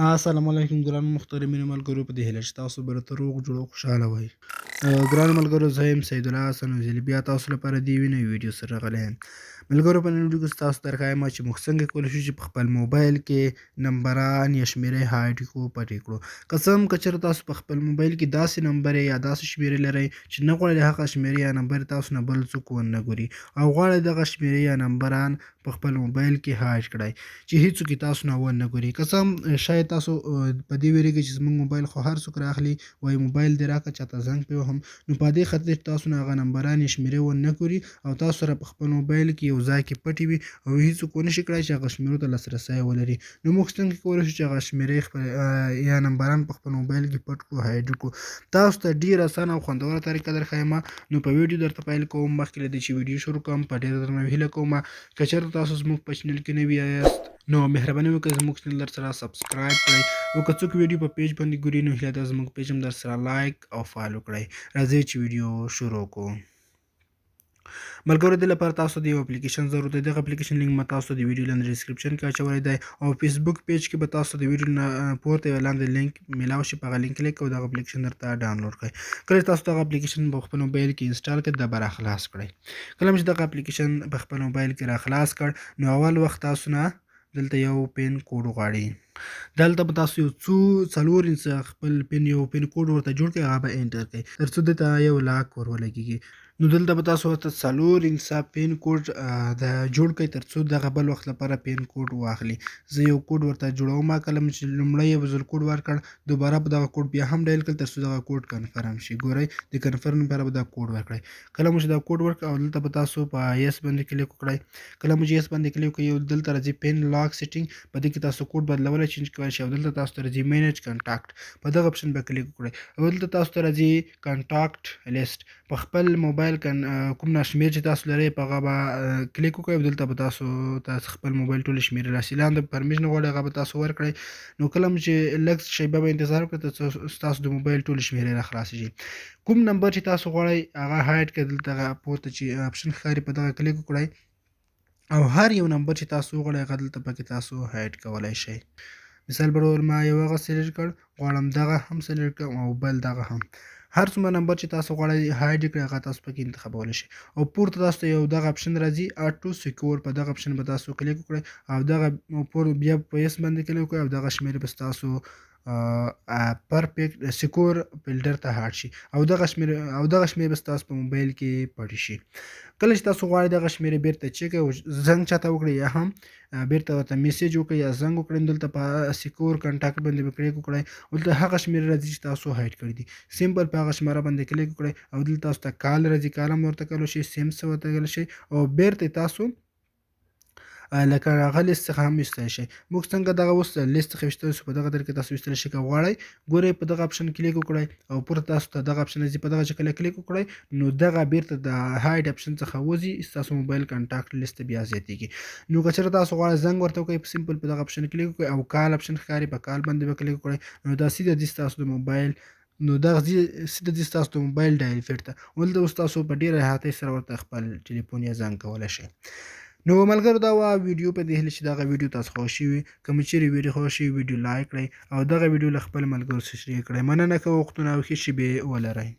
السلام علیکم ګرانو محترمینو ملګرو، په دې هیله چې تاسو به راته روغ جوړ او خوشحاله وئ. ګرانو ملګرو، زه یم سیدالله حسن وزیري، بیا تاسو لپاره د یوې نوې ویډیو سره راغلی یم. ملګرو، په نن ویډیو کې تاسو ته درښایم چې موږ څنګه کولی شو چې په خپل موبایل کې نمبران یا شمیرې hide کړو، پټې کړو. که څه هم که چېرته تاسو په خپل موبایل کې داسې نمبرې یا داسې شمیرې لرئ چې نه غواړئ هغه شمیرې یا نمبر تاسو نه بل څوک ونه ګوري او غواړئ دغه شمیرې یا نمبران په خپل موبایل کې hide کړئ چې هیڅوک یې تاسو نه ونه ګوري. که څه هم شاید تاسو په دې وېرېږئ چې زموږ موبایل خو هر څوک راخلي، وایي موبایل دې راکړه چاته زنګ پرې وهم، نو په دې خاطر چې تاسو نه هغه نمبران یا شمېرې ونه ګوري او تاسو سره په خپل موبایل کې یو ځای کې پټې وي او هیڅوک ونه شي کړای چې هغه شمېرو ته لاسرسی ولري. نو موږ څنګه کولی شو چې هغه شمېرې خپل یا نمبران په خپل موبایل کې پټ کړو، hide کړو؟ تاسو ته ډېره اسانه او خوندوره طریقه درښایم. نو په ویډیو درته پیل کوم. مخکې له دې چې ویډیو شروع کوم، په ډېره درناوي هیله کوم که چېرته تاسو زموږ په channel کې نوي یاست، نو مهرباني وکړئ زموږ channel در سره subscribe کړئ، او که څوک ویډیو په page باندې ګوري، نو هیله ده زموږ page هم در سره like او follow کړئ. راځئ چې ویډیو شروع کړو. ملګرو، دې لپاره تاسو د یو اپلیکیشن ضرورت دی. دغه اپلیکیشن لینک ما تاسو د ویډیو لاندې description کې اچولی دی او فیسبوک page کې به تاسو د ویډیو نه پورته یو لاندې لینک میلاو شي، په هغه لینک کلیک او دغه اپلیکیشن درته ډاونلوډ کړئ. کله چې تاسو دغه اپلیکیشن په خپل موبایل کې install کړئ، دا به راخلاص کړئ. کله چې دغه اپلیکیشن په خپل موبایل کې راخلاص کړ، نو اول وخت تاسو نه دلته یو PIN code غواړي. دلته به تاسو یو څو څلور انسه خپل PIN، یو PIN code ورته جوړ کړئ، هغه به enter کړئ ترڅو دته یو lock ور ولګېږي. نو دلته به تاسو ورته څلور انسه PIN code د جوړ کړئ ترڅو دغه بل وخت لپاره PIN code واخلي. زه یو کوډ ورته جوړوم. کله چې لومړی یو ځل کوډ ورکړ، دوباره به دغه کوډ بیا هم dial کړ ترڅو دغه کوډ confirm شي. ګورئ، د confirm لپاره به دا کوډ ورکړئ. کله مو چې دا کوډ ورکړ او دلته به تاسو په yes باندې کلیک وکړئ. کله مو چې yes باندې کلیک وکړئ، یو دلته راځي PIN lock setting. په دې کې تاسو کوډ بدلولی، change کولی شئ. او دلته تاسو ته راځي manage contact، په دغه option به کلیک وکړئ او دلته تاسو ته راځي contact list. په خپل موبایل کوم شمېر چې تاسو لرئ، په هغه به کلیک وکړئ او دلته به تاسو تاسو خپل موبایل ټولې شمېرې راشي. لاندې permission غواړي، هغه به تاسو ورکړئ. نو کله چې لږ شیبه به انتظار وکړئ ترڅو ستاسو د موبایل ټولې شمېرې را خلاصې شي. کوم نمبر چې تاسو غواړئ هغه hide کړئ، دلته پورته چې option ښکاري، په دغه کلیک وکړئ او هر یو نمبر چې تاسو وغواړئ، هغه دلته پکې تاسو hide کولی شئ. مثال په ډول ما یو هغه select کړ، غواړم دغه هم select کړم او بل دغه هم. هر څومره نمبر چې تاسو غواړئ hide کړئ، هغه تاسو پکې انتخابولی شئ. او پورته تاسو ته یو دغه option راځي add to secure، په دغه option به تاسو کلیک وکړئ او دغه پور بیا په yes باندې کلیک وکړئ او دغه شمېر به ستاسو perfect secure folder ته add شي او دغه شمېر به ستاسو په موبایل کې پټ شي. کله چې تاسو غواړئ دغه شمېرې بیرته چک او زنګ چاته وکړئ یا هم بیرته ورته message وکړئ یا زنګ وکړئ، دلته په secure contact باندې به کلیک وکړئ. دلته هغه شمېرې راځي چې تاسو hide کړي دي. simple په هغه شمېره باندې کلیک وکړئ او دلته تاسو ته call راځي، call هم ورته کولی شئ، SMS ورته کولی شئ او بیرته تاسو لکه هغه لیست څخه هم ویستلی شئ. موږ څنګه دغه اوس لیست څخه ویستلی شو؟ په دغه طریقه تاسو ویستلی شئ. که غواړئ، ګورئ، په دغه option کلیک وکړئ او پورته تاسو ته دغه option راځي. په دغه چې کله کلیک وکړئ، نو دغه بیرته د hide option څخه وځي، ستاسو موبایل contact list بیا زیاتېږي. نو که چېرته تاسو غواړئ زنګ ورته وکړئ، په simple په دغه option کلیک وکړئ او call option ښکاري، په call باندې به کلیک وکړئ. نو دا سیده دي ستاسو د موبایل، نو دغه سیده دي ستاسو د موبایل dial pad ته. دلته اوس تاسو په ډېره راحتۍ سره ورته خپل ټلیفون یا زنګ کولی شئ. نو ملګرو، دا وه ویډیو. په دې هیله چې دغه ویډیو تاسو خوښ شوي. که مو چیرې ویډیو خوښ شي، ویډیو like کړئ او دغه ویډیو له خپل ملګرو سره شریک کړئ. مننه کوم، وختونه او ښې شیبې ولرئ.